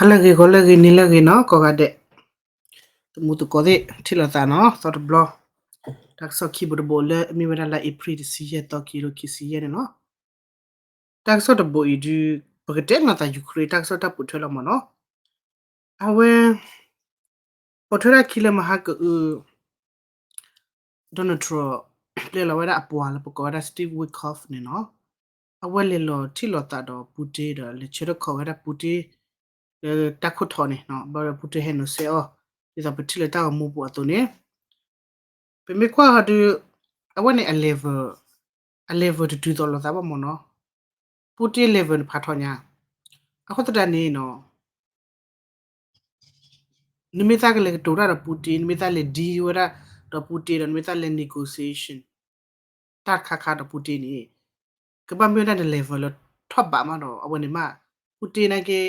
ဟါလၢအဂ့ၤ ဂီၤလၢအဂ့ၤ နံၤလၢအဂ့ၤနီၤ ကိးဂၤဒဲး, သမူသကိးသ့ၣ် ထံၣ်လိာ်သးနီၤ သီတဘျီ, တၢ်ကစီၣ်ခံဘိတဘိလၢအမ့ၢ်ဝဲဒၣ်လါအ့ဖြ့ၣ်တဆံယဲၢ်သီ ခံကထိခံဆံယဲၢ်န့ၣ်လီၤ. တၢ်ကစီၣ်တဘိအံၤဒုး ပကတဲနီၤသး Ukraine တၢ်ကစီၣ်တၢ်ပိာ်ထွဲလီၤမ့ၢ်နီၤ, အဝဲ ပိာ်ထွဲတၢ်ခံလၢမဟါကအု Donald Trump ပျဲလီၤဝဲဒၣ်အပှၤလၢပကိးဝဲဒၣ် Steve Witkoff န့ၣ်နီၤ, အဝဲလဲၤလီၤထံၣ်လိာ်သးဒီး Putin ဒီးလဲၤဆၢထၢၣ်ခီဝဲဒၣ် Putin လၢတၢ်ခိၣ်ထီန့ၣ်, ဘၣ်ဒီး Putin ဟဲနီၤစဲအီၤ, ဒ်သိးပထံၣ်လၢတၢ်ဂီၤမူပူၤအသိးန့ၣ်, ပမ့ၢ်ကွၢ်ဟီဒုး အဝဲန့ၣ် အ level အ level တတုၤသိးလိာ်သးဘၣ်မ့ၢ်နီၤ, Putin level န့ၣ်ဖးထီညါ, အဃိသတးန့ၣ်နီၤ နမ့ၢ်သးကလဲၤကတိၤတၢ်ဒီး Putin, နမ့ၢ်သးလဲၤ deal ဝဲဒၣ်ဒီး Putin ဒီး နမ့ၢ်သးလဲၤ negotiation တၢ်တခါခါဒီး Putin န့ၣ်, ကဘၣ်မ့ၢ်ဝဲဒၣ်န level လၢထီၣ်ဘးမးဒီး အဝဲန့ၣ်မး, Putin နာ်က့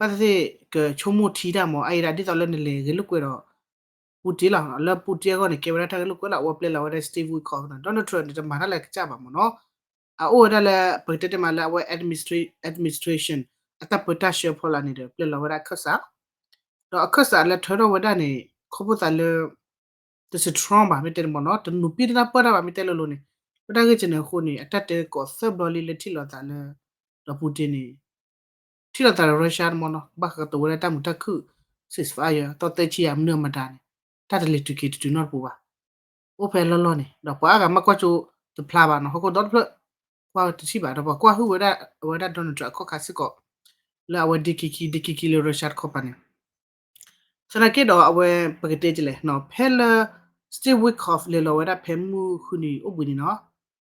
ဘၣ်သ့ၣ်သ့ၣ်ကဆိကမိၣ်ထံတၢ်မ့ၢ် အအံၤဒၣ်ဒ်သိးလၢနလဲၤဂဲၤလိာ်ကွဲဒီး Putin လီၤ, လၢ Putin အဂီၢ်န့ၣ် ကဲဝဲဒၣ်တၢ်ဂဲၤလိာ်ကွဲလီၤ, အဝဲပျဲလီၤဝဲဒၣ် Steve Witkoff နီၤ, Donald Trump န့ၣ် တမၤတၢ်လၢကစၢ်ဘၣ်မ့ၢ်နီၤ, အအိၣ်ဝဲဒၣ်လၢ ပကတဲတဲမးလၢအဝဲ administration အတၢ်ပၢတၢ်ဆှၢဖီလာ်န့ၣ်ဒီး ပျဲလီၤဝဲဒၣ်အခၢၣ်စး, ဒီးအခၢၣ်စးလၢထၢထီၣ်ဝဲဒၣ်န့ၣ် ခီဖျိသးလၢ တ strong ဘၣ် မ့ၢ်တဲန့ၣ်မ့ၢ်နီၤ, တနူးပံၢ်တနၢ်ပၢၢ်တၢ်ဘၣ် မ့ၢ်တဲလိၤလိၤန့ၣ်, လၢတၢ်ဂ့ၢ်ကန့ၣ်အဃိန့ၣ် အတၢ်တဲကိးသၢဘျီလံလၢထံၣ်လိာ်သးလၢ ဒီး Putin န့ၣ် ထံၣ်လိာ်သးဒီး Russia န့ၣ်မ့ၢ်နီၤ, ဘၣ်ဃးကတိၤဝဲဒၣ်တၢ်မုာ်တၢ်ခုၣ် ceasefire သီသၢဆံယၤမနုၤအမတၤန့ၣ်, တၢ်တလဲၤတုၤက့ၤတတုၤနီတပူၤဘၣ်, အိၣ်ဖဲအလီၢ်လီၢ်န့ၣ်, ဒီးပှၤအါဂၤမ့ၢ်ကွၢ်ကၠိတဖျါဘၣ်နီၤ, ဟီၣ်ခိၣ်ဒီတဖျၢၣ် ကွၢ်တထံၣ်ဘၣ်, ဒီးပှၤကွၢ်ဟုၣ်ဝဲဒၣ် အဝဲဒၣ် Donald Trump အခီၣ်ခါစ့ၢ်ကီး လၢအဝဲဒ့ခံခံ ဒ့ခံခံလၢ Russia တခီပၤန့ၣ် သနာ်က့ဒီးအဝဲပကတဲကလဲၣ်, ဖဲလၢ Steve Witkoff လဲၤလီၤဝဲဒၣ်ဖဲမုၢ်ဃုနံၤအိၣ်ဘှံးနံၤနီၤ,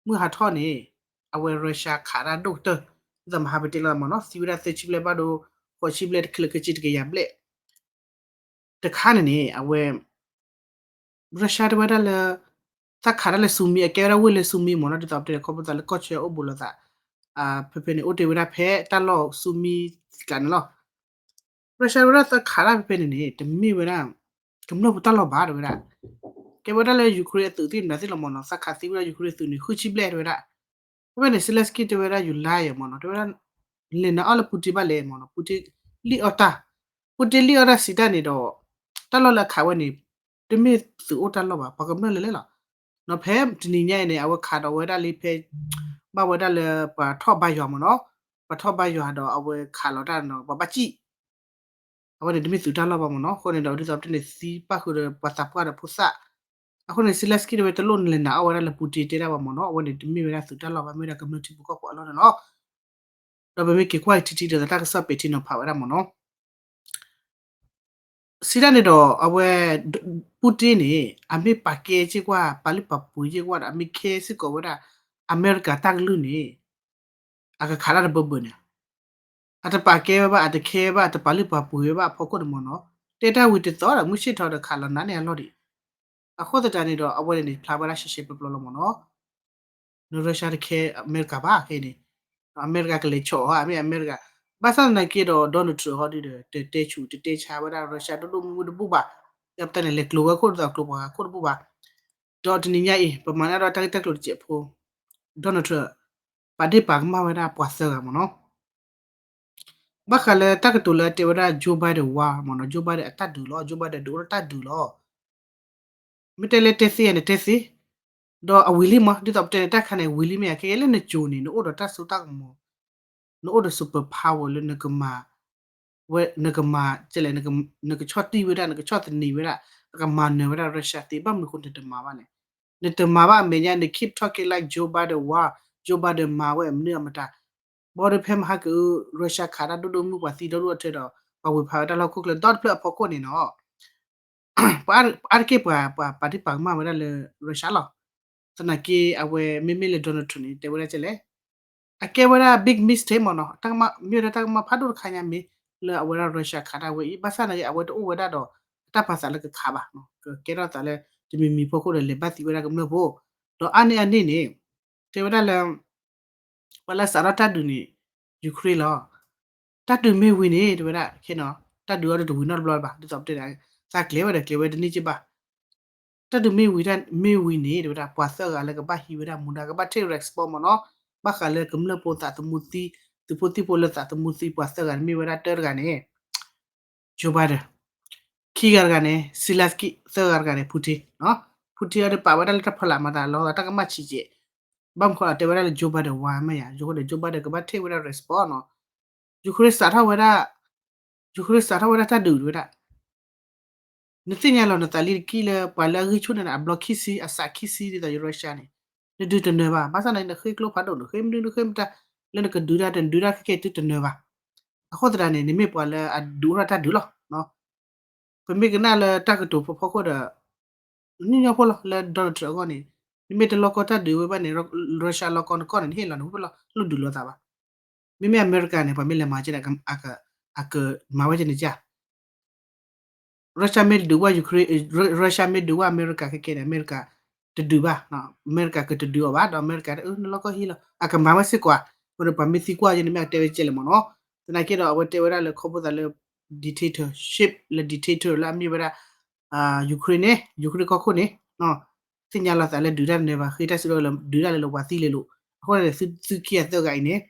မုၢ်ဟးထီၣ်န့ၣ် အဝဲ Russia ခးတၢ်ဒိၣ်ကတၢၢ်, ဒ်သိးမဟါပတဲလီၤမ့ၢ်နီၤ, သံဝဲဒၣ်သၢဆံဘျဲၣ်ဘၣ်ဒီး ဃိးဆံဘျဲၣ် တချၢကစ့တကယၤဘျဲၣ် တခါန့ၣ်န့ၣ် အဝဲ Russia တဲဝဲဒၣ်လၢ သးခးတၢ်လၢ Sumy အကဲဝဲဒၣ်ဝ့ၢ်လၢ Sumy မ့ၢ်နီၤ, ဒ်သိးပတဲန့ၣ် ခီဖျိသးလၢကီၢ်ဆၢအိၣ်ဘူးလိာ်သး, ဖဲဖဲန့ၣ် အိၣ်တ့ၢ်ဝဲဒၣ်ဖဲတၢ်လီၢ် Sumy သ့ၣ်ကျါန့ၣ်လီၤ. Russia တဲဝဲဒၣ်သးခးတၢ်ဖဲဖဲန့ၣ်န့ၣ် တမ့ၢ်ဝဲဒၣ် ကမျၢၢ်ဖိတၢ်လီၢ်ဘၣ်တဲဝဲဒၣ်, ကဲဝဲဒၣ်လၢ Ukraine အသုးသ့ၣ်မတၤသ့ၣ်လီၤမ့ၢ်နီၤ, သးခးသံဝဲဒၣ် Ukraine အသုးန့ၣ် ဃုဆံဘျဲၣ်တဲဝဲဒၣ်. ဖဲဖဲန့ၣ် Zelensky တဲဝဲဒၣ် you liar မ့ၢ်နီၤ, တဲဝဲဒၣ် လဲၤနာ်အီၣ်လၢ Putin ဘၣ်လဲၣ်မ့ၢ်နီၤ, Putin လံၣ်အီၣ်တၢ်, Putin လံၣ်အီၣ်တၢ်စံးတၢ်န့ၣ်ဒီး တၢ်လီၢ်လၢအခးဝဲန့ၣ် တမ့ၢ်သုးအိၣ်တၢ်လီၢ်ဘၣ်, ပှၤကမျၢၢ်လၢလဲၣ်လီၤ. နီၤဖဲတနံၤညါအံၤန့ၣ် အဝဲခးဒီးဝဲဒၣ်လံဖဲ ဘၣ်ဝဲဒၣ်လၢပှၤထီၣ်ဘါယွၤမ့ၢ်နီၤ, ပှၤထီၣ်ဘါယွၤဒီးအဝဲခးလီၤတၢ်နီၤ ပှၤဘၣ်စံၣ် အဝဲန့ၣ်တမ့ၢ်သုးတၢ်လီၢ်ဘၣ်မ့ၢ်နီၤ, အဃိန့ၣ်ဒီးဒ်သိးပတဲန့ၣ် သံပၣ်ဃုာ်ဒီးပှၤသးပှၢ်ဒီးဖိသၣ်, အဃိန့ၣ် Zelensky တဲဝဲတလိၣ်နလဲၤနာ်အီၣ်ဝဲဒၣ်လၢ Putin တဲဒၣ်ဘၣ်မ့ၢ်နီၤ, အဝဲန့ၣ်တမ့ၢ်ဝဲဒၣ်သုးတၢ်လီၢ်ဘၣ် မ့ၢ်ဝဲဒၣ်ကမျၢၢ်ထံဖိကီၢ်ဖိအလီၢ်န့ၣ်လီၤ. ဒီးပမ့ၢ်က့ၤကွၢ်အံၤထံထံဒီးတၢ်ကစီၣ်ပဲာ်ထံနီၤဖးဝဲဒၣ်မ့ၢ်နီၤ စံးတၢ်န့ၣ်ဒီး အဝဲ Putin န့ၣ် အမ့ၢ်ပာ်ကဲစ့ၢ်ကီး ပာ်လုၢ်ပာ်ပှ့ၤစ့ၢ်ကီးဒီး အမ့ၢ်ခဲစ့ၢ်ကီးဝဲဒၣ် အမဲရကၤတၢ်ကလုၢ်န့ၣ် အကခးတၢ်တဘၢဘၢန့ၣ် အတပာ်ကဲဝဲဘၣ် အတခဲဘၣ် အတပာ်လုၢ်ပာ်ပှ့ၤဝဲဘၣ်အဖီခိၣ်န့ၣ်မ့ၢ်နီၤ တဲတၢ်ဝံၤတသီဒီး မုၢ်ဆ့ၣ်ထီၣ်ဒီးခးလီၤနးန့ၢ်အလီၢ်ဒံး အဃိသတးန့ၣ်ဒီး အဝဲန့ၣ်န့ၣ် ဖျါဝဲဒၣ်ရှဲရှဲပျီပျီလီၤမ့ၢ်နီၤ န Russia တခဲအမဲရကၤဘၣ်ခဲအံၤန့ၣ် အမဲရကၤကလဲၤဆီၣ်အီၤ အမ့ၢ်အမဲရကၤ ဘၣ်ဆၣ်သနာ်က့ဒီး Donald Trump ဟီဒုဒီး တတဲဆူၣ်တတဲဆါဝဲဒၣ် Russia ဒိၣ်ဒိၣ်မုၢ်မုၢ်တဘူၣ်ဘၣ် ဒီးပတၢ်န့ၣ် လဲၤကျိၤဝဲခိၣ်ဒ်သိးကျိၤပှၤဂၤခိၣ်တဘူၣ်ဘၣ် ဒီးတနံၤညါအံၤ ပမၤန့ၢ်ဒီးတၢ်ဂ့ၢ်တၢ်ကျိၤတစဲးဖိ Donald Trump ပာ်ဒ့ၣ်ပာ်ကမၣ်ဝဲဒၣ်ပှၤသၢဂၤမ့ၢ်နီၤ ဘၣ်ဃးလၢတၢ်ကတိၤလၢအတဲဝဲဒၣ် Joe Biden war မ့ၢ်နီၤ Joe Biden အတၢ်ဒုးလီၤ Joe Biden ဒုးအိၣ်ဒီးတၢ်ဒုးလီၤ မ့ၢ်တဲလၢတဲသ့ယၤန့ၣ်တဲသ့ ဒီးအဝံၤလံမး ဒ်သိးပတဲန့ၣ် တၢ်ခါန့ၣ် ဝံၤလံမ့ၢ်ယၤ ခဲကဲလၢနကိၤန့ၣ် နအိၣ်ဒီးတၢ်စိတၢ်ကမီၤ နအိၣ်ဒီး super power လၢနကမၤ ဝဲ နကမၤ ကဲလဲၣ် နကဆီၣ်တံၢ်ဝဲဒၣ် နကဆီၣ်သနံးဝဲဒၣ် နကမၤနၢၤဝဲဒၣ် Russia သ့ ဘၣ်မနုၤအဃိနတမၤဘၣ်န့ၣ် နတမၤဘၣ်အမဲာ်ညါ န keep talking like Joe Biden war Joe Biden မၤဝဲမနုၤအမတၤ ဘၣ်ဒီးဖဲမဟါကအု Russia ခးတၢ်ဒိၣ်ဒိၣ်မုၢ်ပှၤသံဒီဒိၣ်အထၢဒီး ပှၤဝ့ၤဖးဝဲတၢ်လီၢ်ခိၣ်ကျၢၢ်ဒီတဖျၢၣ်အဖီခိၣ်န့ၣ်နီၤ ပှၤအါတက့ၢ်ပှၤ ပှၤပာ်ဒ့ၣ်ပာ်ကမၣ်ဝဲဒၣ်လၢ Russia လီၤ. သနာ်က့အဝဲမ့မ့ၢ်လၢ Donald Trump န့ၣ် တဲဝဲဒၣ်ကဲလဲၣ် အကဲဝဲဒၣ် big mistake မ့ၢ်နီၤ တၢ်ကမၣ် မ့ၢ်ဝဲဒၣ်တၢ်ကမၣ်ဖးဒိၣ်တခါညါမ့ၢ် လၢအဝဲဒၣ် Russia ခးတၢ်ဝဲအံၤ ဘၣ်ဆၣ်သနာ်က့ အဝဲတအိၣ်ဝဲဒၣ်ဒီး အတၢ်ပာ်သးလၢကခးဘၣ် ကကဲထီၣ်သးလၢ တမံၤမံၤဖီခိၣ်ဒီးလဲၤဘၣ်သံဝဲဒၣ်ကမျၢၢ်ဖိ ဒီးအါန့ၢ်အန့ၣ်န့ၣ် တဲဝဲဒၣ်လၢ ပှၤလၢစးထီၣ်တၢ်ဒုးန့ၣ် Ukraine လီၤ. တၢ်ဒုးမ့ၢ်ဝံၤန့ၣ် တဲဝဲဒၣ် ခဲနီၤ တၢ်ဒုးအီၤဒီးတဝံၤနီတဘျီဘၣ် ဒ်သိးပတဲန့ၣ် သးကျဲၤဝဲဒီးကျဲၤဝဲတန့ၢ်က့ဘၣ်. တၢ်ဒုးမ့ၢ်ဝံၤ မ့ၢ်ဝံၤန့ၣ် တဲဝဲဒၣ် ပှၤသၢဂၤလၢကဘၣ်ဟံးဝဲဒၣ်မူဒါ ကဘၣ် take response မ့ၢ်နီၤ ဘၣ်ဃးလၢကမျၢၢ်ဖိသးသမူသံ သုးဖိသံၣ်ဖိလၢသးသမူသံပှၤသၢဂၤန့ၣ် မ့ၢ်ဝဲဒၣ်တၢတဂၤန့ၣ် Joe Biden, ခံဂၤတဂၤန့ၣ် Zelensky, သၢဂၤတဂၤန့ၣ် Putin, Putin အဒုးပာ်ဝဲဒၣ်လၢတၢ်ဖီလာ်မၤသးလီၤ တၢ်ကမၣ်ဆံးကဲး, ဘၣ်မနုၤဃိလီၤ တဲဝဲဒၣ်လၢ Joe Biden ဝါမ့ၢ်ယၤ ယိဃိဒီး Joe Biden ကဘၣ်ထံၣ်ဝဲဒၣ် response နီၤ, Ukraine စးထီၣ်ဝဲဒၣ် Ukraine စးထီၣ်ဝဲဒၣ်တၢ်ဒုးဝဲဒၣ် နသ့ၣ်ညါလီၤနသးလံတက့ၢ်လၢ ပှၤလၢအဂံၢ်ဆူၣ်န့ၣ် အဘျီခံဆံ အစးခံဆံဒ်သိး Russia န့ၣ် နဒုးတနၢၤဘၣ်, ဘၣ်ဆၣ်န့ၣ် နဃ့ကျိဖးဒိၣ် နဃ့မနုၤ နဃ့မတၤ လၢနကဒုးတၢ် နဒုးတၢ်ခဲကဲတုၤတနၢၤဘၣ်, အဃိသတးန့ၣ် နမ့ၢ်ပှၤလၢအဒုးအိၣ်ထီၣ်တၢ်ဒုးလီၤ. ပမ့ၢ်ကနၣ်လၢတၢ်ကတိၤဖီခိၣ်ဒီး ညီညီဖိလီၤ လၢ Donald Trump အဂီၢ်န့ၣ် နမ့ၢ်တလီၢ်ကီတၢ်ဒုးဝဲဘၣ်န့ၣ် Russia လီၢ်ကီနကီၢ်န့ၣ် နဟ့ၣ်လီၤန့ၣ် ဝဲလီၤ လိၣ်ဒုးလိာ်သးဘၣ်. မ့မ့ၢ်အမဲရကၤန့ၣ် ပှၤမ့ၢ်လဲၤမၤကဲန့ၣ် အကမၤဝဲကဲန့ၣ် Russia မ့ၢ်ဒုးဝဲ Ukraine, Russia မ့ၢ်ဒုးဝဲအမဲရကၤခဲကဲန့ၣ် အမဲရကၤတဒုးဘၣ်, အမဲရကၤကတဒုးအီၤဘၣ် ဒီးအမဲရကၤ နလီၢ်ကီဟံးလီၤ အကမၤဝဲစ့ၢ်ကီး, အဃိန့ၣ်ပှၤမ့ၢ်သံကွၢ်ယဲန့ၣ် မ့ၢ်အတဲဝဲကဲလဲၣ်မ့ၢ်နီၤ, သနာ်က့ဒီးအဝဲတဲဝဲဒၣ်လၢခီဖျိသးလၢ dictatorship လၢ dictator လၢအမ့ၢ်ဝဲဒၣ် Ukraine န့ၣ် Ukraine ကီၢ်ခိၣ်န့ၣ် သ့ၣ်ညါလီၤသးလၢဒုးတၢ်တနၢၤဘၣ် ဃ့တၢ်စုဒီလၢဒုးတၢ်လၢလၢပှၤသံလၢလိၤ, အဃိန့ၣ် သုခံဂၤသၢဂၤအံၤန့ၣ်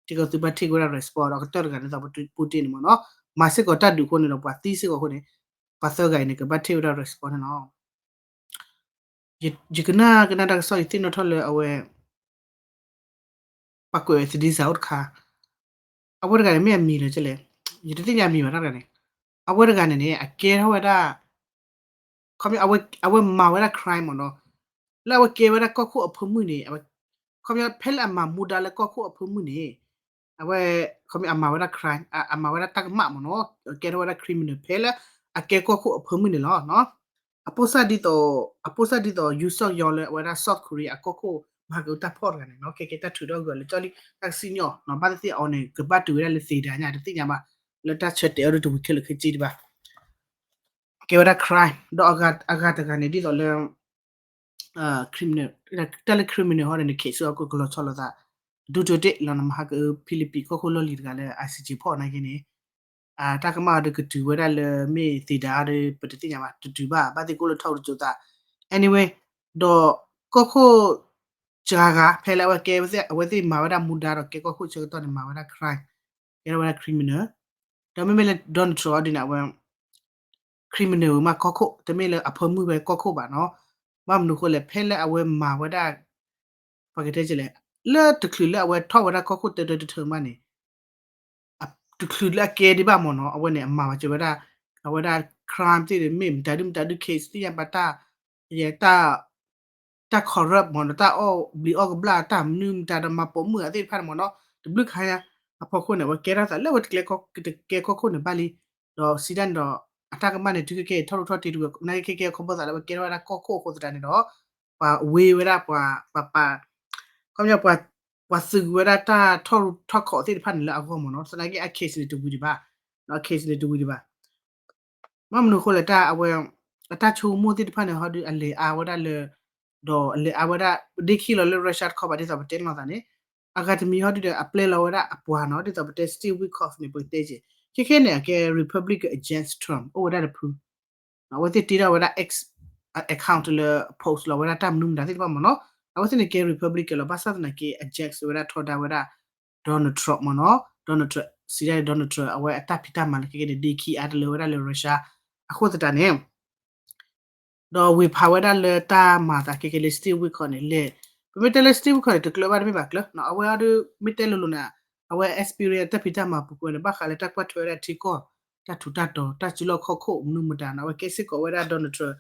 ကဲကီးသုဘၣ်ထံၣ်က့ၤဝဲဒၣ် response ဒီးကတၢၢ်တဂၤန့ၣ်သိး Putin န့ၣ်မ့ၢ်နီၤ, မၤစ့ၢ်ကီးတၢ်ဒုးအဃိန့ၣ်ဒီး ပှၤသံစ့ၢ်ကီးအဃိန့ၣ် ပှၤသၢဂၤအံၤန့ၣ် ကဘၣ်ထံၣ်ဝဲဒၣ် response န့ၣ်လီၤ. ယကနၣ်ကနၣ်တၢ်ကစီၣ် ယသ့ၣ်နီၣ်ထီၣ်လၢအဝဲ ပှၤကွဲးဝဲသဒံစၢ်အိၣ်တခါ, အဝဲတဂၤန့ၣ်မ့ၢ်အမံၤလၢကလဲၣ်, ယတသ့ၣ်ညါအမံၤဘၣ်တၢ်တဂၤန့ၣ်, အဝဲတဂၤန့ၣ်န့ၣ် အကဲထီၣ်ဝဲဒၣ် ခီပညီ အဝဲမၤဝဲဒၣ် crime မ့ၢ်နီၤ, လၢအဝဲကဲဝဲဒၣ်ကီၢ်ခိၣ်အဖၢမုၢ်န့ၣ်, ခီပညီ ဖဲလၢအမၤမူဒါလၢကီၢ်ခိၣ်အဖၢမုၢ်န့ၣ်, အဝဲ ခီပညီ အမၤဝဲဒၣ် crime, အမၤဝဲဒၣ်တၢ်ကမၣ်မ့ၢ်နီၤ, ကဲထီၣ်ဝဲဒၣ် criminal ဖဲလၢအကဲကီၢ်ခိၣ်အဖၢမုၢ်န့ၣ်လီၤ. အပိၢ်စၢ်ဒ်သိး အပိၢ်စၢ်ဒ်သိး Yoon Suk Yeol လၢအဝဲဒၣ် South Korea အကီၢ်ခိၣ် မၤကတၢ်ဖီၣ်တဂၤန့ၣ်နီၤ, ခဲကဲတၢ်ထုးထီၣ်ဂၢၢ်လၢကၠီလံ တၢ်ကစံၣ်ညီၣ်နီၤ, ဘၣ်သ့ၣ်သ့ၣ်အီၤန့ၣ် ကဘၣ်တုၤဝဲဒၣ်လၢသ့ဒၣ်ညါ တသ့ၣ်ညါဘၣ်, လၢတၢ်ဆၢတဲာ်အီၤဒ်တဝံၤခဲလၢာ်ခဲဆ့ဒံးဘၣ် ကဲဝဲဒၣ် crime ဒီးအဂၤတဂၤန့ၣ် ဒ်သိးလၢ criminal, တၢ်လၢ criminal ဟီန့ၣ် န case အကလီၤဆီလိာ်သး ဒူတိတ့ၢ်လီၤ နမၤဟးက Philippine ကီၢ်ခိၣ်လီၢ်လံၤတဂၤလၢ ICJ ဖီၣ်နာ်က့န့ၣ်, တၢ်ကမၣ်အီၤဒီးကတုၤဝဲဒၣ်လၢမ့ၢ်သ့ဒၣ်ဒီး ပတသ့ၣ်ညါဘၣ်, တတုၤဘၣ် ဘၣ်သ့ၣ်ကအိၣ်လၢထီၣ်တစိၤသး anyway ဒီးကီၢ်ခိၣ် စှၤဂၤ ဖဲလၢအဝဲကဲ အဝဲသ့ၣ်မၤဝဲဒၣ်မူဒါဒီး ကဲကီၢ်ခိၣ်ဆၢကတီၢ်န့ၣ် မၤဝဲဒၣ် crime, ကဲထီၣ်ဝဲဒၣ် criminal, ဒီးမ့မ့ၢ်လၢ Donald Trump အီၤဒ်န့ၣ် အဝဲ criminal ဝဲမးကီၢ်ခိၣ်, တမ့ၢ်လၢအဖၢမုၢ်ဝဲကီၢ်ခိၣ်ဘၣ်နီၤ, ဘၣ်မနုၤအဃိလဲၣ် ဖဲလၢအဝဲမၤဝဲဒၣ် ပှၤကတဲလဲၣ်, လၢတချုးလၢအဝဲထီၣ်ဝဲဒၣ်ကီၢ်ခိၣ်တၢတၢတထၢမးန့ၣ် တချုးလၢအကဲဒံးဘၣ်မ့ၢ်နီၤ, အဝဲန့ၣ် အမၤဝဲကဲဝဲဒၣ် အဝဲဒၣ် crime သ့ၣ်န့ၣ် မ့ၢ်မတၤဒုမတၤဒု case သ့ၣ်ညါဘၣ်တၢ် ယဲတၢ် တၢ် corrupt မ့ၢ်နီၤ, တၢ်အီၣ်ဘျံးအီၣ်ကဘျၣ် တၢ်မနုၤမတၤဒီး မၤပိာ်မုၣ်အသ့ၣ်တဖၣ်န့ၣ်မ့ၢ်နီၤ, တဘျုးခါညါ အဖီခိၣ်န့ၣ် အဝဲကဲထီၣ်သးလၢအဝဲတကဲ တကဲကီၢ်ခိၣ်န့ၣ်ဘၣ်လံ, ဒီးစံးတၢ်န့ၣ်ဒီး အတၢ်ကမၣ်န့ၣ် တုၤခဲကဲထီၣ်ရူၢ်ထီၣ်တ့ၢ်တဝဲ နာ်က့ခဲကဲခီဖျိသးလၢအဝဲကဲထီၣ်ဝဲဒၣ်ကီၢ်ခိၣ်အဃိသတးန့ၣ်ဒီး ပှၤဝ့ဝဲဒၣ်ပှၤ ပှၤပာ် ခီပညီ ပှၤသုးဝဲဒၣ်တၢ်ထီၣ်ရူၢ်ထီၣ်ခီၣ်သ့ၣ်တဖၣ်န့ၣ်လၢအဂီၢ်မ့ၢ်နီၤ, သနာ်က့အ case န့ၣ်တဝံၤဒံးဘၣ်, အ case န့ၣ်တဝံၤဒံးဘၣ်. ဘၣ်မနုၤအဃိလဲၣ် တၢ်အဝဲ အတၢ်ဆိကမိၣ်သ့ၣ်တဖၣ်န့ၣ် ဟီဒုး အလဲၤအါဝဲဒၣ်လၢ ဒီးအလဲၤအါဝဲဒၣ် ဒ့ခံလီၤလၢ Russia တခီဘၣ် ဒ်သိးပတဲလီၤသးန့ၣ် အဂၤတမံၤဟီဒုးဒီး အပျဲလီၤဝဲဒၣ်အပှၤနီၤ ဒ်သိးပတဲ Steve Witkoff န့ၣ် ပကတဲက့ၤ ခဲခဲန့ၣ် အကဲ Republican against Trump အိၣ်ဝဲဒၣ်တဖု အဝဲသ့ၣ်တ့ထီၣ်ဝဲဒၣ် X account လၢ post လီၤဝဲဒၣ်တၢ်မနုၤမတၤသ့ၣ်တဖၣ်မ့ၢ်နီၤ, အဝဲသ့ၣ်န့ၣ်ကဲ Republican လီၤ ဘၣ်ဆၣ်သနာ်က့ against ဝဲဒၣ်ထီဒါဝဲဒၣ် Donald Trump မ့ၢ်နီၤ, Donald Trump စံးဒၣ် Donald Trump အဝဲအတၢ်ဖံးတၢ်မၤလၢခဲကဲန့ၣ် ဒ့ခံအါတလၢဝဲဒၣ်လၢ Russia အဃိသတးန့ၣ် ဒီးဝ့ၤဖးဝဲဒၣ်လၢတၢ်မၤသးခဲကဲလၢ Steve Witkoff န့ၣ်လဲၣ်, ပမ့ၢ်တဲလၢ Steve Witkoff န့ၣ် တကျၢၤဘၣ်တမ့ၢ်ဘၣ်ကျၢၤနီၤ, အဝဲအီၤဒုး မ့ၢ်တဲလိၤလိၤန့ၣ် အဝဲ experience တၢ်ဖံးတၢ်မၤပူၤကွံာ်န့ၣ် ဘၣ်ဃးလၢတၢ်ကွၢ်ထွဲဝဲဒၣ်ထံကီၢ် တၢ်ထူးတၢ်တီၤ တၢ်စုလီၢ်ခီၣ်ခိၣ်မနုၤမတၤနီၤ, အဝဲကဲစ့ၢ်ကီးဝဲဒၣ် Donald Trump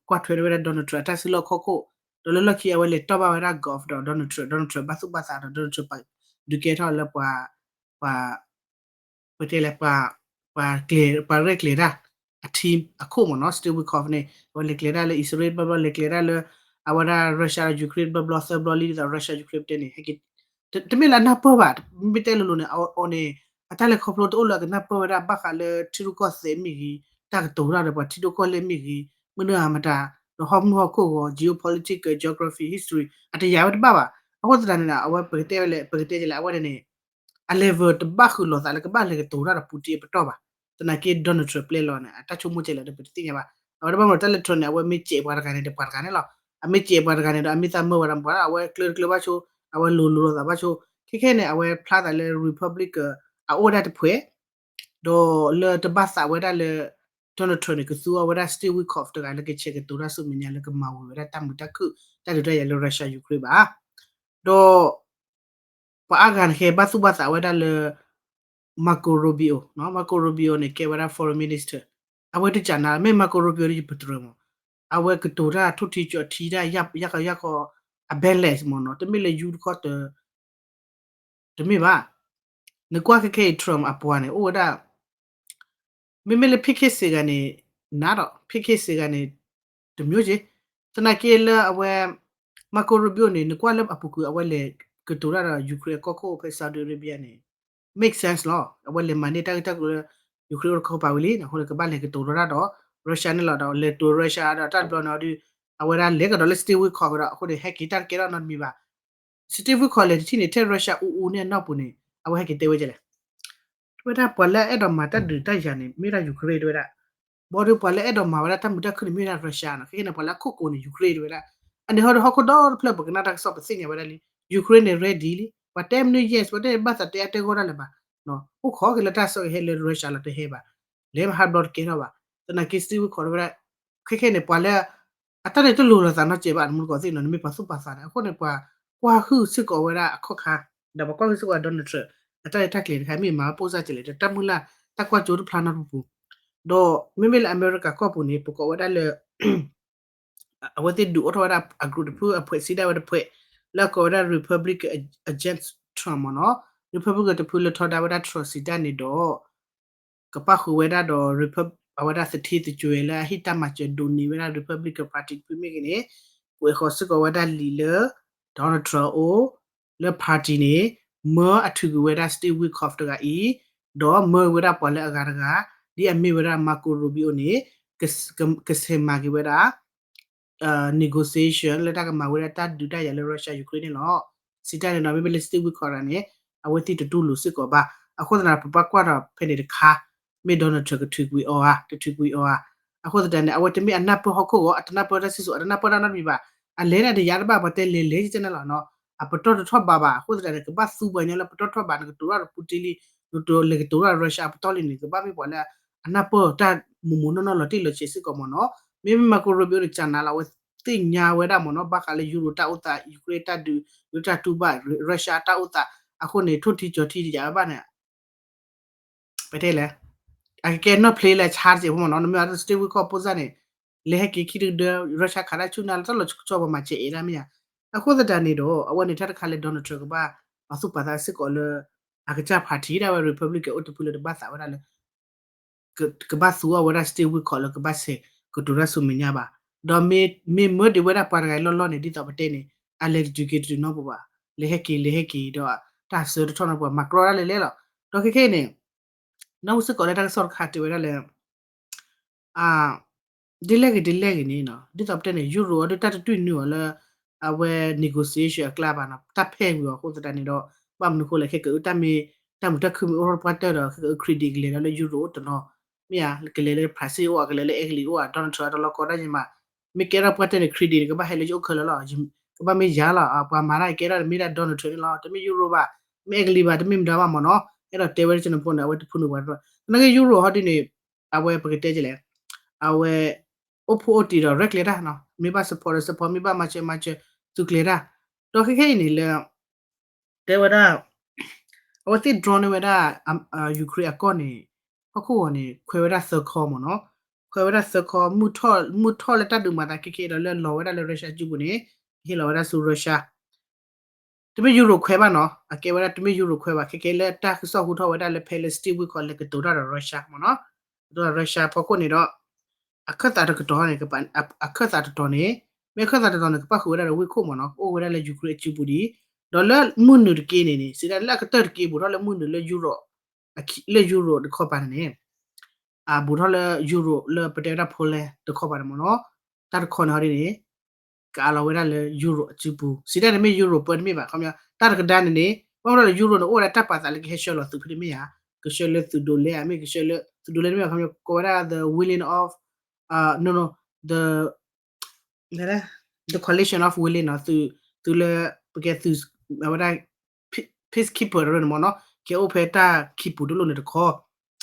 ကွၢ်ထွဲဝဲဒၣ် Donald Trump အတၢ်စုလီၢ်ခီၣ်ခိၣ်, ဒီးလၢလီၢ်ခံအဝဲလဲၤတီၢ်ဘၣ်ဝဲဒၣ် golf ဒီး Donald Trump, Donald Trump ဘၣ်သူၣ်ဘၣ်သးဒီး Donald Trump ဒုးကဲထီၣ်လၢပှၤ ပှၤ ပတဲလဲၣ် ပှၤ ပှၤရဲၣ်ကျဲၤတၢ် အ team အခိၣ်မ့ၢ်နီၤ, Steve Witkoff န့ၣ် အဝဲလဲၤကျဲၤတၢ်လၢ အံၣ်စရ့လးဘျီဘျီ လဲၤကျဲၤတၢ်လၢ အဝဲဒၣ် Russia ဒီး Ukraine ဘျီဘျီ သၢဘျီလံ ဒ်သိး Russia Ukraine ပတဲန့ၣ် ဟဲက့ၤ တမ့ၢ်လၢအနၢ်ပၢၢ်ဘၣ်, မ့ၢ်တဲလိၤလိၤန့ၣ် အီၤန့ၣ် အတၢ်လဲၤခီဖျိတအိၣ်လၢအကနၢ်ပၢၢ်ဝဲဒၣ် ဘၣ်ဃးလၢထံရူၢ်ကီၢ်သဲးမ့ၢ်ဂ့ၤ, တၢ်ကတိၤတၢ်ဒီးပှၤထံဒိၣ်ကီၢ်လဲၢ်မ့ၢ်ဂ့ၤ, မနုၤအမတၤ, ဒီးဟီၣ်မုၢ်ဟီၣ်ခိၣ်ဂီၤ geopolitical, geography, history အတယာ်ဝဲတဘၣ်ဘၣ်. အဃိသတးန့ၣ် အဝဲပကတဲဝဲလဲၣ် ပကတဲလဲၣ် အဝဲန့ၣ် အ level တဘၣ်ဃုာ်လိာ်သးလၢကဘၣ်လဲၤကတိၤတၢ်ဒီး Putin အပတီၢ်ဘၣ်. သနာ်က့ Donald Trump ပျဲလီၤန့ၣ် အတၢ်ဆိကမိၣ်ကဲလဲၣ်ဒီးပတသ့ၣ်ညါဘၣ်. အဝဲတဘၣ်မ့ၢ်တၢ်လၢ Trump န့ၣ် အဝဲမ့ၢ်စဲးပှၤတဂၤန့ၣ်ဒီးပှၤတဂၤန့ၣ်လီၤ. အမ့ၢ်စဲးပှၤတဂၤန့ၣ်ဒီး အမ့ၢ်သးမၢဝဲဒၣ်ပှၤ အဝဲကျၢၤတကျၢၤဘၣ်ဆိ, အဝဲလိၤလိၤလိာ်သးဘၣ်ဆိ, ခဲ ခဲခဲန့ၣ် အဝဲဖျါသးလၢ Republican အအိၣ်ဝဲဒၣ်တဖှဲး ဒီးလၢတဘၣ်သးဝဲဒၣ်လၢ Donald Trump န့ၣ် ကသူအီၤဝဲဒၣ် Steve Witkoff တဂၤလၢကဆဲးကတိၤတၢ်ဆူမဲာ်ညါလၢ ကမၤဝံၤဝဲဒၣ်တၢ်မုာ်တၢ်ခုၣ် တၢ်ဒုးတၢ်ယၤလၢ Russia Ukraine ဘၣ်. ဒီး ပှၤအါဂၤန့ၣ် ကဘၣ်သူၣ်ဘၣ်သးဝဲဒၣ်လၢ Marco Rubio, Marco Rubio န့ၣ် ကဲဝဲဒၣ် foreign minister, အဝဲတကးနၤ မ့ၢ် Marco Rubio န့ၣ် ယပတြၢၤမး, အဝဲကတိၤတၢ်ထိၣ်ထံကၠီထံတၢ် ယၢ်ကီယၢ်ကီ အ balance မးနီၤ, တမ့ၢ်လၢယူတခီၣ်တ တမ့ၢ်ဘၣ်. နကွၢ်ခဲခဲအံၤ Trump အပှၤန့ၣ် အိၣ်ဝဲဒၣ် မ့မ့ၢ်လၢ ဖံခ့စ့ဂၤန့ၣ် နးဒီး ဖံခ့စ့ဂၤန့ၣ် တမျိုးက့, သနာ်က့လၢအဝဲ Marco Rubio န့ၣ် နကွၢ်လၢအပူၤကွံာ် အဝဲလဲၤကတိၤတၢ်ဒီး Ukraine အကီၢ်ခိၣ်ဖဲ Saudi Arabia န့ၣ် make sense လီၤ. အဝဲလဲၤမၤန့ၢ်တၢ်ဂ့ၢ်တၢ်ကျိၤလၢ Ukraine အိၣ်တခီပၤဝံၤလံ, အဃိန့ၣ် ကဘၣ်လဲၤကတိၤတၢ်ဒီး Russia န့ၣ်လီၤ. ဒီးလဲၤတိၤ Russia ဒီးတၢ်တဘျီန့ၣ်ဒီး အဝဲဒၣ်လဲၤကဒီးလၢ Steve Witkoff ကဒီး အဃိန့ၣ် ဟဲက့ၤတၢ်တကဲထီၣ်နီတမံၤဘၣ်. Steve Witkoff လဲၤတထံၣ်န့ၣ် ထဲ Russia အူအူန့ၣ်အနီၢ်ပူၤန့ၣ် အဝဲဟဲက့ၤတဲဝဲဒ်လဲၣ်. တဲဝဲဒၣ်ပှၤလၢအအဲၣ်ဒိးမၤတၢ်ဒုးတၢ်ယၤန့ၣ် မ့ၢ်ဒၣ် Ukraine တဲဝဲဒၣ်. ဘၣ်ဒီးပှၤလၢအဲၣ်ဒိးမၤဝဲဒၣ်တၢ်မုာ်တၢ်ခုၣ်န့ၣ် မ့ၢ်ဝဲဒၣ် Russia နီၤ. ခဲခဲန့ၣ် ပှၤလၢအခိၣ်ကိးန့ၣ် Ukraine တဲဝဲဒၣ်. အန့ၣ်ဟီဒီးဟီၣ်ခိၣ်ဒီတဖျၢၣ် ပကနၣ်တၢ်ကစီၣ်ပသ့ၣ်ညါဝဲဒၣ်လံ Ukraine န့ၣ် ready လံ. ပှၤတဲမနုၤ yes ပှၤတဲဘၣ်သးတဲအါတဲဂီၢ်ဒၣ်လၢၤဘၣ်. အိၣ်ခိးက့ၤလၢတၢ်ဆိၣ်ဂ့ၤဟဲလၢ Russia လီၤ တဟဲဘၣ်. လဲၤမဟါဘျီတကဲထီၣ်ဘၣ်. သနာ်က့ Steve Witkoff တဲဝဲဒၣ် ခဲခဲန့ၣ် ပှၤလၢ အတၢ်န့ၣ်တလိၤလိာ်သးနီတစဲးဘၣ် နမူတကိးသ့ၣ်နီၤ နမ့ၢ်ပှၤသူၣ်ပှၤသးန့ၣ် အဃိန့ၣ် ပှၤကွၢ်ဟုၣ်စ့ၢ်ကီးဝဲဒၣ်အခီၣ်ခါ ဒီးပှၤကွၢ်ဟုၣ်စ့ၢ်ကီး Donald Trump အတၢ်လဲၤတၢ်ကျဲၤတခါ မ့ၢ်မၤပိၢ်စၢ်ကလဲၣ် ဒီးတၢ်မုၢ်လၢ်တၢ်ကွၢ်ကၠိတဖျါနီတပူၤပူၤ, ဒီးမ့မ့ၢ်လၢအမဲရကၤကီၢ်ပူၤန့ၣ် ပကိးဝဲဒၣ်လၢ အဝဲသ့ၣ်ဒုးအိၣ်ထီၣ်ဝဲဒၣ်အ group တဖု အဖှဲးစံးဒၣ်ဝဲတဖှဲး လၢအကိးဝဲဒၣ် Republican against Trump မ့ၢ်နီၤ, Republican တဖုလၢထီဒါဝဲဒၣ် Trump စံးတၢ်န့ၣ်ဒီး ကပၣ်ဃုာ်ဝဲဒၣ်ဒီး Repub အဝဲဒၣ်သထ့သကွဲၤလၢအဟ့ၣ်တၢ်မၤစၢၤဒိးန့ၢ်ဝဲဒၣ် Republican Party တဖုမ့ၢ်ဂ့ၤန့ၣ် ကွဲးဃီၤစ့ၢ်ကီးဝဲဒၣ်လံာ်လၢ Donald Trump အိၣ် လၢ party န့ၣ် မၢအထုးကွံာ်ဝဲဒၣ် Steve Witkoff တဂၤအံၤ, ဒီးမၢဝဲဒၣ်ပှၤလၢအဂၤတဂၤ ဒ်အမ့ၢ်ဝဲဒၣ် Marco Rubio န့ၣ် ကဆဲးမၤက့ၤဝဲဒၣ် negotiation လၢတၢ်ကမၤဝဲဒၣ်တၢ်ဒုးတၢ်ယၤလၢ Russia Ukraine န့ၣ်လီၤ. စံးတၢ်န့ၣ်ဒီး မ့မ့ၢ်လၢ Steve Witkoff န့ၣ် အဝဲသ့ၣ်တတူၢ်လိာ်စ့ၢ်ကီးဘၣ်. အဃိသတးန့ၣ် ပဘၣ်ကွၢ်ဒီးဖဲန့ၣ်တခါ မ့ၢ် Donald Trump ကထုးကွံာ်အီၤဧါ တထုးကွံာ်အီၤဧါ. အဃိသတးန့ၣ် အဝဲတမ့ၢ်အနၢ်ပၢၢ်ဟီၣ်ခိၣ်ဂီၤ အတနၢ်ပၢၢ်တၢ်စံၣ်စိၤ အတနၢ်ပၢၢ်တၢ်နီတမံၤဘၣ်. အလဲၤန့ၣ်တယၤတဘၣ် ပှၤတဲလဲၤလဲၤကဲန့ၣ်လီၤ. အပတီၢ်တထီၣ်ဘးဘၣ်. အဃိသတးန့ၣ် ကဘၣ်သူပှၤကညီလၢပတီၢ်ထီၣ်ဘးန့ၣ် ကတိၤတၢ်ဒီး Putin လံ လဲၤကတိၤတၢ် Russia အပတီၢ်လံန့ၣ် ကဘၣ်မ့ၢ်ပှၤလၢအနၢ်ပၢၢ်တၢ်မိၢ်မိၢ်နီၢ်နီၢ်လီၤတံၢ်လီၤဆဲးစ့ၢ်ကီးမ့ၢ်နီၤ. မ့မ့ၢ် Marco Rubio န့ၣ် ကနၤလီၤ အဝဲသ့ၣ်ညါဝဲဒၣ်မ့ၢ်နီၤ ဘၣ်ဃးလၢ Europe တၢ်အိၣ်သး Ukraine တၢ်ဒုး တၢ်တူၢ်ဘၣ် Russia တၢ်အိၣ်သး အဃိန့ၣ် ထိၣ်ထံကၠီၤထံတယၤဘၣ်န့ၣ် ပတဲလဲၣ် အကကဲနီၣ်ဖျ့လၢဆါတစဲးဖိမ့ၢ်နီၤ. နမ့ၢ်အီၤ Steve Witkoff ဖိစၢ်န့ၣ် လဲၤဟဲက့ၤခံတကဒၢ Russia ခးတၢ်ဆူၣ်နၤလၢတၢ်လီၤဆီဆီပှၤမၤစဲးအဲၣ်ဒၣ်မ့ၢ်ဧါ. အဃိသတးန့ၣ်ဒီး အဝဲန့ၣ်တၢ်တခါလၢ Donald Trump ကဘၣ် ပှၤသူၣ်ပှၤသးစ့ၢ်ကီးလၢ အကစၢ် party ဒၣ်ဝဲ Republican အိၣ်တဖုလၢတဘၣ်သးဝဲဒၣ်လၢ ကဘၣ်သူအီၤဝဲဒၣ် Steve Witkoff လၢကဘၣ်ဆဲးကတိၤတၢ်ဆူမဲာ်ညါဘၣ်. ဒီးမ့မ့ၢ်မၢဒံးဝဲဒၣ်ပှၤတဂၤအံၤလီၢ်လီၢ်န့ၣ် ဒ်သိးပတဲန့ၣ် အလဲၤတတုၤက့ၤတတုၤနီတပူၤဘၣ်. လဲၤဟဲက့ၤလဲၤဟဲက့ၤဒီး တၢ်ဆၢတထီၣ်နီတပူၤ မၤကြီတၢ်လဲၤလဲၤလီၤ. ဒီးခဲခဲအံၤန့ၣ် နီၢ်ကစ့ၢ်ကီးလၢတၢ်ကစီၣ်တခါတဲဝဲဒၣ်လၢ ဒ်လဲၣ်ဂ့ၤဒ်လဲၣ်ဂ့ၤန့ၣ် ဒ်သိးပတဲန့ၣ် Europe အီၤဒ်တၢ်တတွံၢ်နုာ်အီၤလၢ အဝဲ negotiation အကျါဘၣ်နီၤ တၢ်ဖဲဝံၤအီၤအဃိသတးန့ၣ်ဒီး ဘၣ်မနုၤအဃိလဲၣ် ခဲကအုတၢ်မ့ၢ် တၢ်မုာ်တၢ်ခုၣ်မ့ၢ်အိၣ်ထီၣ်ပှၢ်တၢၢ်ဒီး ခဲကအု credit ကလဲၤဒီးလၢ Europe အိၣ်တနီၤ မ့ၢ်ဧါ ကလဲၤလၢ Brazil အိၣ်ဧါ ကလဲၤလၢ Italy အိၣ်ဧါ Donald Trump တလီၢ်ကီတၢ်ယံၤမး မ့ၢ်ကဲထီၣ်ပှၢ်တၢၢ်န့ၣ် credit န့ၣ် ကဘၣ်ဟဲလၢယအိၣ်ခဲလၢာ်လီၤ. ကဘၣ်မ့ၢ်ယၤလီၤ ပှၤမၤတၢ်ကဲထီၣ်တမ့ၢ်ဒၣ် Donald Trump န့ၣ်လီၤ တမ့ၢ် Europe ဘၣ် တမ့ၢ် Italy ဘၣ် တမ့ၢ်မတၤဘၣ်မ့ၢ်နီၤ အဲၣ်ဒိးတဲဝဲဒ်ကန့ၣ်ဖိန့ၣ် အဝဲတဖုန့ၣ်ပှၤတဖု သနာ်က့ Europe ဟီဒ်န့ၣ် အဝဲပကတဲကလဲၣ် အဝဲ အိၣ်ဖှိၣ်အိၣ်တံၢ်ဒီးရဲၣ်ကျဲၤတၢ် မ့ၢ်ဘၣ် support ဒီး support မ့ၢ်ဘၣ်မၤစၢၤမၤစၢၤ သူကျဲၤတၢ် ဒီးခဲခဲအံၤန့ၣ်လၢ တဲဝဲဒၣ် အဝဲသ့ၣ် drone န့ၢ်ဝဲဒၣ် Ukraine အကီၢ်န့ၣ် ဟီၣ်ခိၣ်ဂီၤန့ၣ် ခွဲးဝဲဒၣ်သၢခီမ့ၢ်နီၤ ခွဲးဝဲဒၣ်သၢခီ မုၢ်ထီၣ်လၢတၢ်ဒုးမၤသးခဲခဲအံၤဒီး လၢလီၤဝဲဒၣ်လၢ Russia စုပူၤန့ၣ် ဟ့ၣ်လီၤဝဲဒၣ်ဆူ Russia တမ့ၢ် Europe ခွဲးဘၣ်နီၤ အကဲဝဲဒၣ်တမ့ၢ် Europe ခွဲးဘၣ် ခဲခဲလၢတၢ်ကစီၣ်ဟူထီၣ်ဝဲဒၣ်လၢဖဲလၢ Steve Witkoff လဲၤကတိၤတၢ်ဒီး Russia မ့ၢ်နီၤ ကတိၤတၢ် Russia ဖီခိၣ်န့ၣ်ဒီး အခၢၣ်သးတကတီၢ်န့ၣ် အခၢၣ်သးတတီၤန့ၣ် မ့ၢ်အခၢၣ်သးတတီၤန့ၣ် ကပၣ်ဃုာ်ဝဲဒၣ်ဒီးဝ့ၢ်ခိၣ်မ့ၢ်နီၤ ကအိၣ်ဝဲဒၣ်လၢ Ukraine အစုပူၤဒံး ဒီးလၢမုၢ်နုာ်တက့ၢ်န့ၣ်န့ၣ် စံးဒၣ်လၢအကတၢၢ်တက့ၢ် ဘူးထီၣ်လၢမုၢ်နုာ်လၢ Europe လၢ Europe တခီပၤန့ၣ်န့ၣ် အဘူးထီၣ်လၢ Europe လၢပတဲဝဲဒၣ် Poland တခီပၤန့ၣ်မ့ၢ်နီၤ တၢ်တခီန့ၣ်ဟီဒ်န့ၣ် ကအးလီၤဝဲဒၣ်လၢ Europe အစုပူၤ စံးဒၣ်န့ၣ်မ့ၢ် Europe ပၢတမ့ၢ်ဘၣ် ခီပညီ တၢ်တကဒါန့ၣ်န့ၣ် ဘၣ်မနုၤလၢ Europe န့ၣ် အိၣ်ဝဲဒၣ်တၢ်ပာ်သးလၢကဟဲဆှၢလီၤသုးဖဲန့ၣ်မ့ၢ်ဧါ ကဆှၢလၢသုးဒိးလဲအမ့ၢ် ကဆှၢလၢ သုးဒိးလဲတမ့ၢ်ဘၣ် ခီပညီ ကိးဝဲဒၣ် the willing of no no the the coalition of willing နီၤ သုးလၢ ပကဲသုး အဝဲဒၣ် peacekeeper တရၢန့ၣ်မ့ၢ်နီၤ ကဲအိၣ်ဖဲတၢ်ခံပူၤတလိၣ်န့ၣ်တခီ ဒ်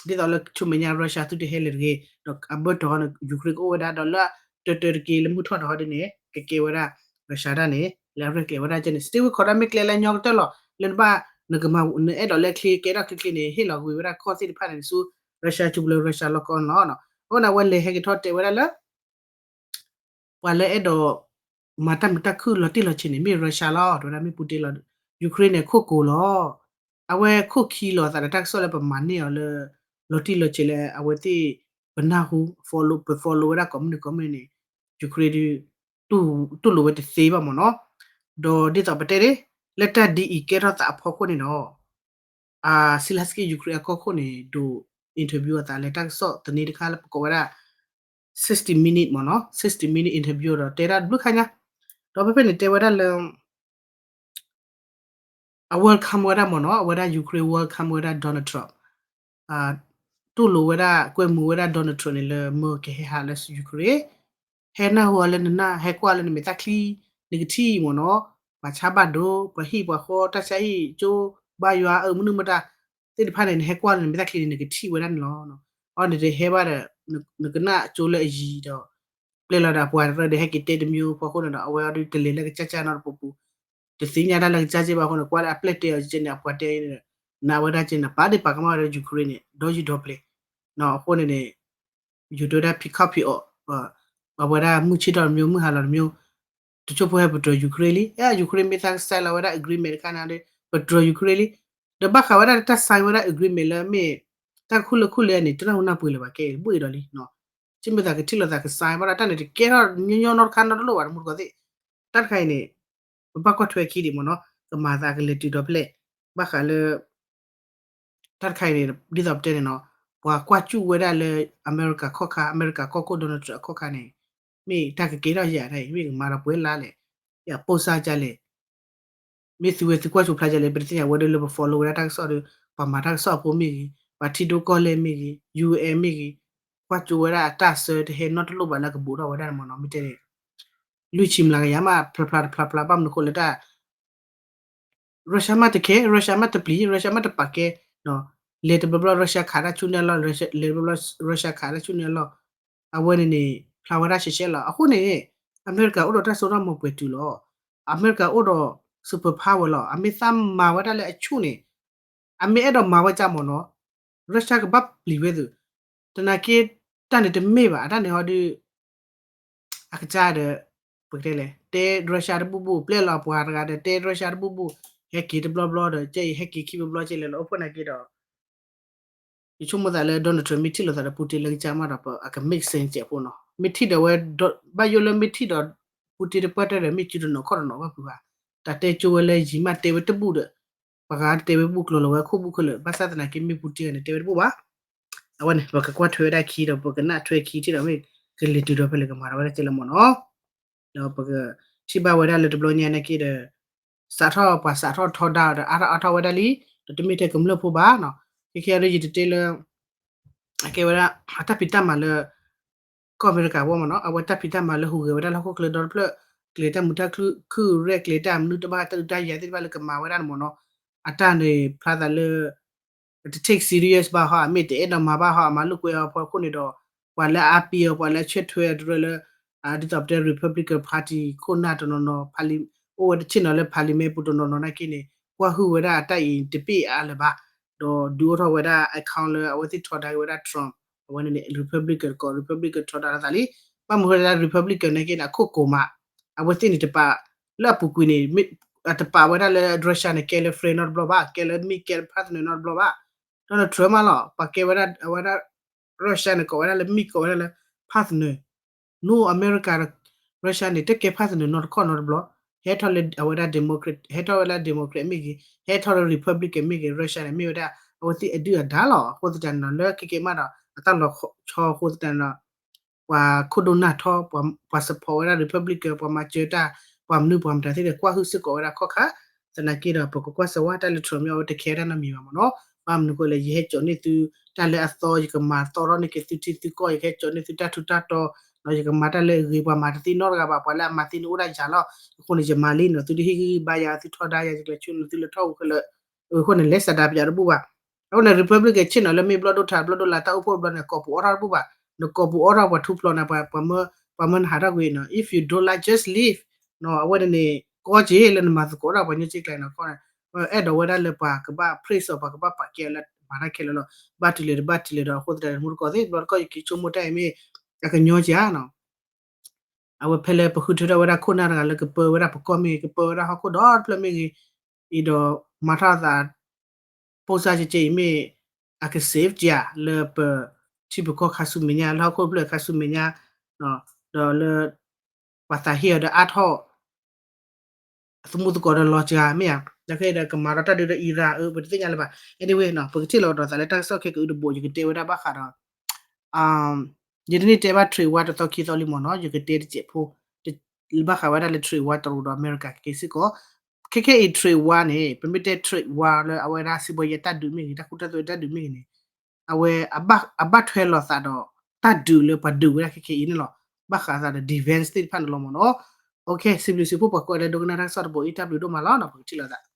သိးလၢဆူမဲာ်ညါ Russia သုတဟဲလၢၤတဂ့ၤ ဒီးအဘၢၣ်တီၤဟီန့ၣ် Ukraine ကအိၣ်ဝဲဒၣ် ဒီးလၢတၢတၢတက့ၤ လၢမုၢ်ထီၣ်တီၤဟီဒ်န့ၣ် ကကဲဝဲဒၣ် Russia ဒၣ်န့ၣ် လၢအရဲၣ်ကျဲၤဝဲဒၣ်ကဲန့ၣ် စတ့ဝ့ၢ်ခီဒၣ်မ့ၢ်ကျဲလၢညီကတၢၢ်လီၤ လၢနဘၣ် နကမၤ နအဲၣ်ဒိးလၢချ့ကဲထီၣ်ချ့ချ့န့ၣ် ဟ့ၣ်လီၤကွံာ်ဝဲဒၣ်ကီၢ်သ့ၣ်တဖၣ်န့ၣ်ဆူ Russia ကၠူပူၤလၢ Russia လီၢ်ကီၢ်န့ၣ်လီၤ. အဃိန့ၣ် အဝဲလဲၤဟဲက့ၤထီၣ်တဲဝဲဒၣ်လၢ ပှၤလၢအဲၣ်ဒိး မၤတၢ်မုာ်တၢ်ခုၣ်လီၤတံၢ်လီၤဆဲးန့ၣ် မ့ၢ် Russia လီၤ တဲဝဲဒၣ် မ့ၢ် Putin လီၤ Ukraine န့ၣ် ခိၣ်ကိၤလီၤ. အဝဲခိၣ်ခံလီၤသးဒီးတၢ်ကစီၣ်လၢပမၤန့ၢ်အီၤလၢ လီၤတံၢ်လီၤဆဲးလၢအဝဲသ့ၣ် ပနၢ်ဟူ follow ပ follow ဝဲဒၣ်ကိးမုၢ်နံၤကိးမုၢ်နံၤန့ၣ် Ukraine ဒုး တူၢ်လိာ်ဝဲတသ့ဘၣ်မ့ၢ်နီၤ. ဒီးဒ်သိးပတဲန့ၣ် လၢတၢ်ဒ်အံၤကဲထီၣ်သးအဖီခိၣ်န့ၣ်ဒီး Zelenskyy Ukraine အကီၢ်ခိၣ်န့ၣ် ဒိး interview အသးလၢတၢ်ကစီၣ်သန့တခါလၢပကိးဝဲဒၣ် sixty minute မ့ၢ်နီၤ sixty minute interview ဒီးတဲဒၣ်တဘျုးခါညါ ဒီးဖဲဖဲန့ၣ်တဲဝဲဒၣ်လၢ အ welcome ဝဲဒၣ်မ့ၢ်နီၤ အဝဲဒၣ် Ukraine welcome ဝဲဒၣ် Donald Trump တူၢ်လိာ်ဝဲဒၣ် ကွဲမုာ်ဝဲဒၣ် Donald Trump န့ၣ်လၢမၢကဟဲဟးလၢ Ukraine ဟဲနၢ်ဟူအီၤလၢနနၢ် ဟဲကွၢ်လၢနမဲာ်သၣ်ချံ နကထံၣ်မ့ၢ်နီၤ ပှၤဆါဘၣ်ဒိ ပှၤဟံၣ်ပှၤဃီ တၢ်ဆါဟံၣ်ကၠိ ဘါယွၤအၢ မနုၤမတၤ သ့ၣ်တဖၣ်န့ၣ် နဟဲကွၢ်လၢနမဲာ်သၣ်ချံန့ၣ် နကထံၣ်ဝဲဒၣ်န့ၣ်လီၤ. အီၤန့ၣ်တဟဲဘၣ်ဒီး နကနၣ်ကၠိလၢအယံၤဒီး ပျဲလီၤဒီးအပှၤတရၢဒီး ဟဲက့ၤတဲတမံၤဖီခိၣ်န့ၣ်ဒီး အဝဲအီၤဒုးတလဲၤလၢကစၢ်ကၢ်နီတပူၤပူၤ တသ့ၣ်ညါတၢ်လၢကစၢ်ကၢ်ဘၣ်အဃိန့ၣ် ကွၢ်လၢအပျဲၢ်တဲအီၤကဲန့ၣ် အပှၤတဲန့ၣ် နာ်ဝဲဒၣ်ကဲန့ၣ် ပာ်ဒ့ၣ်ပာ်ကမၣ်ဝဲဒၣ် Ukraine န့ၣ် ဒီယူၢ်ဒီပျဲၤ အဃိန့ၣ်န့ၣ် ယူၤတဲဝဲဒၣ်ဖံးခီၣ်ဖံးအီၣ် အဝဲဒၣ်မုၢ်ဆ့ၣ်ထီၣ်တမံၤ မုၢ်ဟါလီၤတမံၤ တစိၢ်ဖိဟဲပတြၢၤ Ukraine လံ အဲ Ukraine မ့ၢ်သးကsignလီၤဝဲဒၣ် agreement တခါန့ၣ်ဒီး ပတြၢၤ Ukraine လံ ဒီးဘၣ်ဃးဝဲဒၣ်တၢ် sign ဝဲဒၣ် agreement လၢမ့ၢ် တၢ်ကခူၣ်လၢခူၣ်လဲန့ၣ် တနၢ်ဟူနၢ်ပှ့ၤလၢၤဘၣ်ကဲ ဘၣ်အံၤဒီးလံ စ့မ့ၢ်သးကထံၣ်လိာ်သးကsign ဘၣ်ဒီးတၢ်န့ၣ်တကဲထီၣ်ညီညီနီတခါနီတလိၣ်ဘၣ် တမူတကိးသ့ၣ် တၢ်တခါအံၤန့ၣ် ပဘၣ်ကွၢ်ထွဲခံဒံးမ့ၢ်နီၤ ကမၤသးကလဲၤတုၤဒီဖျၢၣ် ဘၣ်ဃးလၢ တၢ်တခါအံၤန့ၣ် ဒ်သိးပတဲန့ၣ်နီၤ ပှၤကွၢ်စူၣ်ဝဲဒၣ်လၢအမဲရကၤခီၣ်ခါ အမဲရကၤကီၢ်ခိၣ် Donald Trump အခီၣ်ခါန့ၣ် မ့ၢ်တၢ်ကကဲထီၣ်ယၤတၢ်အံၤ မ့ၢ်ကမၤဒီးပှဲၤလါလဲၣ် ယပိၢ်စၢ်ကလဲၣ် မ့ၢ်သုဝဲသုကွၢ်ဆိဖျါကလဲၣ် ပတသ့ၣ်ညါဝဲဒၣ်လၢပ follow ဝဲဒၣ်တၢ်ကစီၣ်ဒီး ပှၤမၤတၢ်ကစီၣ်အဖိမ့ၢ်ဂ့ၤ ပှၤထံဒိၣ်ကီၢ်လဲၢ်မ့ၢ်ဂ့ၤ ယူၢ် မ့ၢ်ဂ့ၤ ကွၢ်စူၣ်ဝဲဒၣ်အတၢ်ဆၢတဟဲနီတလိၣ်ဘၣ်လၢကဘူးထီၣ်ဝဲဒၣ်မ့ၢ်နီၤ မ့ၢ်တဲန့ၣ် လွံၢ်ဆံမျးကယၤမး ဖျါဖျါတဖျါဖျါ ဘၣ်မနုၤဃိလၢတၢ် Russia မ့ၢ်တကဲ Russia မ့ၢ်တပျံၤ Russia မ့ၢ်တပာ်ကဲ လဲၤတဘျီဘျီ Russia ခးတၢ်ဆူန့ၢ်အလီၢ် လဲၤတဘျီဘျီ Russia ခးတၢ်ဆူန့ၢ်အလီၢ် အဝဲန့ၣ်န့ၣ် ဖျါဝဲဒၣ်ရှဲရှဲလီၤ အဃိန့ၣ် အမဲရကၤအိၣ်ဒီးတၢ်စိတၢ်ကမီၤပှဲၤတုၤလီၤ အမဲရကၤအိၣ်ဒီး super power လီၤ အမ့ၢ်သးမၤဝဲဒၣ်လၢအဆူၣ်န့ၣ် အမ့ၢ်အဲၣ်ဒိးမၤဝဲကၢ်မ့ၢ်နီၤ Russia ကဘၣ်ပျံၤဝဲသုး သနာ်က့ တၢ်န့ၣ်တမ့ၢ်ဘၣ် အတၢ်န့ၣ်ဟီဒုး အကစၢ်ဒီး ပကတဲလဲၣ် တဲ Russia တဘူၣ်ဘူၣ် ပျဲလီၤပှၤတဂၤဒီး တဲ Russia တဘူၣ်ဘူၣ် ဟဲက့ၤတဘျီဘျီဒီး ကဲအံၤဟဲက့ၤခံဘျီဘျီကဲလဲၣ်လီၤ အိၣ်ဖှိၣ်နာ်က့ဒီး ယဆိကမိၣ်သးလၢ Donald Trump မ့ၢ်ထံၣ်လိာ်သးဒီး Putin လၢကစၢ်မးဒီး အက make sense ကဲးဖိနီၤ မ့ၢ်ထံၣ်ဒီးဝဲ ဘၣ်ယိၣ်လၢမ့ၢ်ထံၣ်ဒီး Putin တပှၢ်တၢၢ်ဒီး မ့ၢ်စုတနီၤခီၣ်တနီၤဘၣ်ဖုးဘၣ် တၢ်တဲကၠိဝဲလၢယံၤမးတဲဝဲတဘူၣ်ဒီး ပှၤဂၤတဲဝဲဘူၣ်ကျိၤလီၤဝဲခိၣ်ဘူၣ်ခဲလၢာ် ဘၣ်ဆၣ်သနာ်က့မ့ၢ် Putin န့ၣ် တဲဝဲတဘူၣ်ဘၣ် အဝဲန့ၣ် ပကကွၢ်ထွဲဝဲဒၣ်ခံဒီး ပကနၣ်ထွဲခံထံၣ်ဒီး မ့ၢ်ကလဲၤတုၤဒီဖဲလဲၣ်ကမၤဒီးဝဲဒၣ်ကဲလၢမ့ၢ်နီၤ ဒီးပကထံၣ်ဘၣ်ဝဲဒၣ်လၢတဘျီညါနာ်က့ဒီး စးထီၣ်ပှၤစးထီၣ်ထီဒါဒီး အါထီၣ်အါထီၣ်ဝဲဒၣ်လံ ဒီးတမ့ၢ်ထဲကမျၢၢ်ဖိဘၣ်နီၤ ခဲခဲအံၤဒီးယတတဲလၢ အကဲဝဲဒၣ် အတၢ်ဖံးတၢ်မၤလၢ ကီၢ်အမဲရကၤဝဲမ့ၢ်နီၤ အဝဲတၢ်ဖံးတၢ်မၤလၢဟူးဂဲၤဝဲဒၣ်လၢဟီၣ်ခိၣ်ချၢဒီတဖျၢၣ် ကျဲၤတၢ်မုာ်တၢ်ခုၣ်ရဲၣ် ကျဲၤတၢ်မနုၤတဘၣ်တၢ်ဒုးတၢ်ယၤသ့ၣ်တဖၣ်လၢကမၤဝဲဒၣ်န့ၣ်မ့ၢ်နီၤ အတၢ်န့ၣ်ဖျါသးလၢ တ take serious ဘၣ်ဟီ အမ့ၢ်တအဲၣ်ဒိးမၤဘၣ်ဟီ အမၤလိာ်ကွဲအီၤဖီခိၣ်န့ၣ်ဒီး ပှၤလၢအါပ့ၤအီၤ ပှၤလၢအဆၢထၢၣ်အီၤတရၢလၢ ဒ်သိးပတဲ Republican Party ခိၣ်နၢ်တနီၤနီၤ အိၣ်ဝဲတဆ့ၣ်နီၤလၢ parliament ပူၤတနီၤနီၤနာ်က့န့ၣ် ကွၢ်ဟုၣ်ဝဲဒၣ်အတၢ်အံၤတဘ့ၣ်အါလၢၤဘၣ် ဒီးဒုးအိၣ်ထီၣ်ဝဲဒၣ် account လၢအဝဲသ့ၣ်ထီဒါက့ၤဝဲဒၣ် Trump အဝဲန့ၣ်န့ၣ် Republican တကိး Republican ထီဒါလိာ်သးလံ ဘၣ်မနုၤဃိလၢ Republican နာ်က့န့ၣ်အခိၣ်ကိးမး အဝဲသ့ၣ်န့ၣ်တပာ် လၢအပူၤကွံာ်န့ၣ် တပာ်ဝဲဒၣ်လၢ Russia န့ၣ် ကဲလၢ friend နီတဘျီဘၣ် ကဲလၢမ့ၢ်ကဲလၢ partner နီတဘျီဘၣ် Donald Trump မးလီၤ ပှၤကဲဝဲဒၣ်အဝဲဒၣ် Russia န့ၣ် ကိးဝဲဒၣ်လၢမ့ၢ်ကိးဝဲဒၣ်လၢ partner နီၢ်အမဲရကၤဒီး Russia န့ၣ် တကဲ partner နီတခီၣ်နီတဘျီ ဟဲထီၣ်လၢအဝဲဒၣ် Democrat ဟဲထီၣ်ဝဲဒၣ် Democrat မ့ၢ်ဂ့ၤ ဟဲထီၣ်လၢ Republican မ့ၢ်ဂ့ၤ Russia န့ၣ် မ့ၢ်ဝဲဒၣ် အဝဲသ့ၣ်အဒုၣ်အဒါလီၤ အဃိသတးန့ၣ်ဒီး လၢခဲကဲမးဒီး အတၢ်လီၤဆီအဃိသတးန့ၣ်ဒီး ပှၤခိၣ်ဒိၣ်နၢ်ထီ ပှၤ support ဝဲဒၣ် Republican ပှၤမၤစၢၤတၢ် ပှၤမနုၤပှၤမတၤသ့ၣ်ဒီး ကွၢ်ဟုၣ်စ့ၢ်ကီးဝဲဒၣ်ခီၣ်ခါ သနာ်က့ဒီး ပကကွၢ်စၢၤဝဲတၢ်လၢ Trump မ့ၢ်အဝဲတခဲဝဲဒၣ်နီတမံၤဘၣ်မ့ၢ်နီၤ ဘၣ်မနုၤဃိလဲၣ် ယဟဲစိာ်န့ၢ်သု တၢ်လၢအသီ ယကမၤသီထီၣ်န့ၢ်က့ၤသုထံသုကီၢ် ယကဟဲစိာ်န့ၢ်သုတၢ်ထူးတၢ်တီၤ ဒီးယကမၤတၢ်လၢအဂ့ၤ ပှၤမၤတသ့နီတဂၤဘၣ် ပှၤလၢအမၤသ့န့ၣ်အိၣ်ဒၣ်ယၤလီၤ အဃိန့ၣ် ယမၤလံနီၤ သုတဟ့ၣ်ဂံၢ်ဘါယၤ သုထီဒါယၤ ယကလဲၤဆူနသုလၢထီၣ်ဝူခဲလၢာ် အဃိန့ၣ် လဲၤစးဒးပယီၤတဘူၣ်ဘၣ်. အဃိန့ၣ် Republican ဆ့ၣ်နီၤလၢမ့ၢ်ဘျီၣ်ဒိၣ်ထး ဘျီၣ်ဒိၣ်လၢတၢ်အိၣ်ဖှိၣ်ဘျီန့ၣ် ကိာ်ပူၤအိးထီၣ်တဘူၣ်ဘၣ်. နကိာ်ပူၤအိးထီၣ်ပှၤထူဖျိးနၤ ပှၤမၢနဟးထီၣ်ကွံာ်နီၤ. If you don't like, just leave. နီၤ အဝဲန့ၣ်န့ၣ် ကီက့ၤလၢနမၤသကိးဒၣ်ပှၤကညီစ့ကျဲနီၤ. အဲၣ်ဒိးဝဲဒၣ်လၢပှၤကဘၣ် praise အီၤ ပှၤကဘၣ်ပာ်ကဲအီၤလၢမၤတၢ်ခဲလၢာ်လီၤ. ဘၣ်တုၤလၢၤတဘၣ်တုၤလၢၤဒီး အဃိသတးန့ၣ် မူတကိးသ့ၣ် ဘျီတကီၢ်ယက့ၤဆိကမိၣ်တၢ်အံၤမ့ၢ် အကညီက့ၤဧါနီၤ. အဝဲဖဲလၢပဃုထၢထီၣ်ဝဲဒၣ်ခိၣ်နၢ်တဂၤလၢကပၢဝဲဒၣ်ပကီၢ်မ့ၢ်ဂ့ၤ ကပၢဝဲဒၣ်ဟီၣ်ခိၣ်ဒီတဖျၢၣ်မ့ၢ်ဂ့ၤ, အံၤဒီးမၤထီၣ်အသး ပိၢ်စၢ်ကကဲအံၤမ့ၢ် အက safe ဧါ လၢပထံပကီၢ်ခါဆူမဲာ်ညါ လၢဟီၣ်ခိၣ်ဖျၢၣ်ခါဆူမဲာ်ညါ, ဒီးလၢ ပှၤသးဟ့အီၤဒီးအါထီၣ် အသမူသကိးဒီးလီၤစှၤမ့ၢ်ဧါ. ဒီးခဲအံၤဒီးကမၤဒီးတၢ်ဒုးဒီး Iran အၢ ပတသ့ၣ်ညါလၢၤဘၣ်. Anyway နီၤ ပကထံၣ်လိာ်ကဒီးသးလၢတၢ်ကစီၣ်ခဲကအုတဘိ ယကတဲဝဲဒၣ်ဘၣ်ဃးဒီး ယတန့ၢ်တဲဘၣ် trade war တသီခံသီလံမ့ၢ်နီၤ ယကတဲတစဲးဖိ ဘၣ်ဃးဝဲဒၣ်လၢ trade war တရူးဒီးအမဲရကၤခဲကဲစ့ၢ်ကီး. ခဲခဲအံၤ trade war န့ၣ် ပမ့ၢ်တဲ trade war လၢအဝဲဒၣ်စံးဘီယဲတၢ်ဒုးမ့ၢ်ဂ့ၤ တၢ်ဃူတၢ်သွဲတၢ်ဒုးမ့ၢ်ဂ့ၤန့ၣ် အဝဲ အဘၣ်ထွဲလိာ်သးဒီး တၢ်ဒုးလၢပှၤဒုးဝဲဒၣ်ခဲခဲအံၤန့ၣ်လီၤ. ဘၣ်ဃးသးဒီး defense သ့ၣ်တဖၣ်န့ၣ်လီၤမ့ၢ်နီၤ. Okay စံးဘျုးစံးဖှိၣ်ပှၤကိးဂၤလၢဒိကနၣ်တၢ်ကစီၣ်တဘိအံၤ တၢ်ဘျုးဒိၣ်မးလီၤနီၤ ပကထံၣ်လိာ်သး